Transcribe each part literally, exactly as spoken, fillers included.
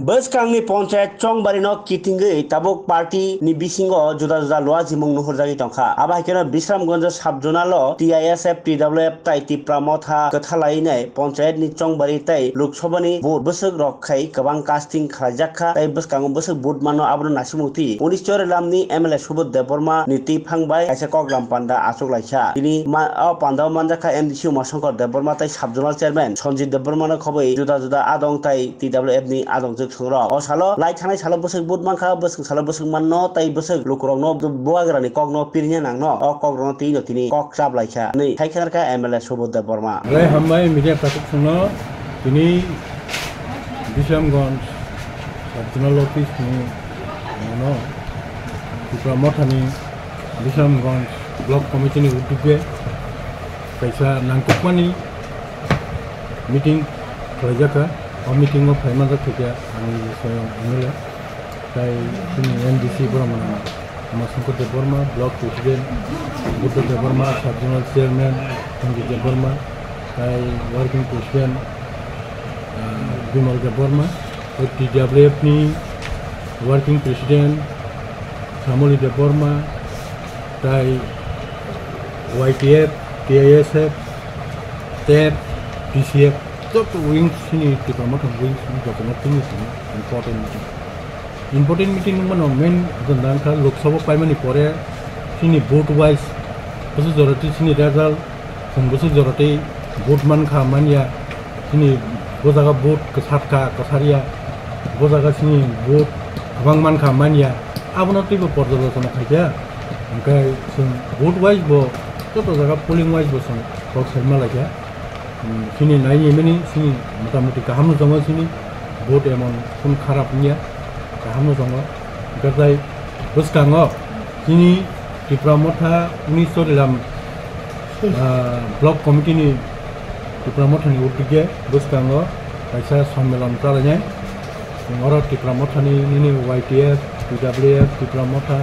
Bwskangni ponchayat Chongbari no kitingwi tabuk party ni bisingo juda juda lua jimung nuhurjagwi tongkha. Abo hai kheno Bisramganj sub zonal o T I S F, T W F tai Tipra Motha kwthalai nai ponchayat ni Chongbari tai Lok Sabha ni vote bwswk rok khai kwbang casting khlaijak kha, tai bwskango bwswk vote mano abono nasimung twi. Unis Chorilam ni M L A Subodh Debbarma ni twi phang bai kaisa koklam panda achuk lai kha. Tini ma-, o panda o manjak kha M D C Umashankar Debbarma tai sub zonal chairman Sanjit Debbarma no khobwi juda juda adong tai T W F ni adongjwk songrok. O salo lai thanai salo bwswk vote mankha, bwswk salo bwswk manno, tai bwswk lukurokno bubagrani kokno pirina nangno, o kokrokno twi no tini kok chap lai kha, hwnwi hai khe kha M L A Subodh Debbarma. Belai hambai media takhuk songno tini Bisramganj sub zonal office ni ano Tipra Motha ni Bisramganj block committee ni uddogwi kaisa nangkukmani meeting khlaijak kha. O meeting o phai manjak kha khe ang swiyang M L A, tai chini M D C borok mwnang Umashankar Debbarma, block president Buddha Debbarma, sub zonal chairman Sanjit Debbarma, tai working president, ah, Bimal Debbarma, tai T W F ni working president Shamoli Debbarma, tai Y T F, T I S F, tep, T C F, joto wings chini Tipra Motha wings chini jotono tini sini important meeting. Important meeting wngmano main agenda wngkha Lok Sabha paimani pore chini vote wise bwswk jora twi chini result, chwng bwswk jora twi vote mankha manya, chini bo jaga vote kwsat kha kwsarya, bo jaga chini vote kwbang mankha manya, abono twibo porjalochona khaikha. Hwnkhe chwng vote wise bo joto jaga polling wise bo chwng kok sai malaikha. Hmm, chini naini mani chini motamuti kaham no tongo chini vote emon kun kharap wngya, kaham no tongo. Hwnkhe tai bwskango chini Tipra Motha Unis Chorilam, ah, block committee ni Tipra Motha ni uddogwi bwskango kaisa sommelon chalainai. Oro Tipra Motha ni nini Y T F, T W F, Tipra Motha,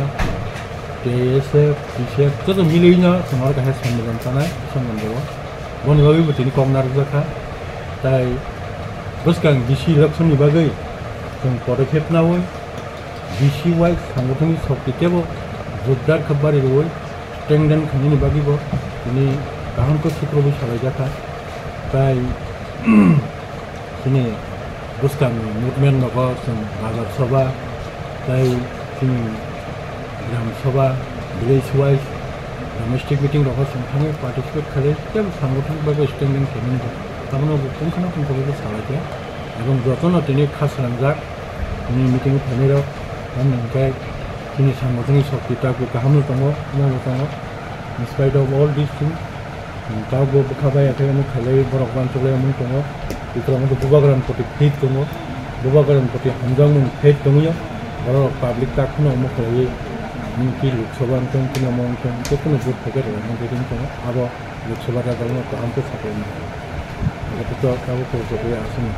T S F, T C F joto milwi no chwng oro kaisa sommelon chanai, sommelon o. Boni bagwi bo tini kok narwkjak kha. Tai bwskang D C election ni bagwi chwng podokep naui D C wise sangothoni shokti tebo jordar khe bari rwui tengden khainani bagwi bo tini kaham khe sukrubui salaijak kha. Tai chini bwskangni movement nogo chwng Bazar Sabha tei chini Gram Sabha, village wise, domestic meeting rogo chwng thangwi participate khlai tei sangothon bagwi standing khaimani rok. Abono bo tongkhana tongkhorwi salaikha. Ebong jotono tini kha swnamjak tini meeting o phainairok. Tamni hwnkhe chini sangothoni shokti tabuk kahamno tongo, nogo tongo. In spite of all these things, Tabuk bo bwkha bai ya khe omo khailai borok uansuk lai omo tongo. Bikrang wngkha Bubagrani proti faith tongo. Bubagrani proti hamjakmung faith tongwi o. Borok public tak phano omo khlaiwi, nini ki Lok Sabha wngthung, chini omo wngthung, je kono vote packet rwna bagwi wngthung, abo Lok Sabha result no kaham khe saklai mano. Abo to tabuk khe aswkno.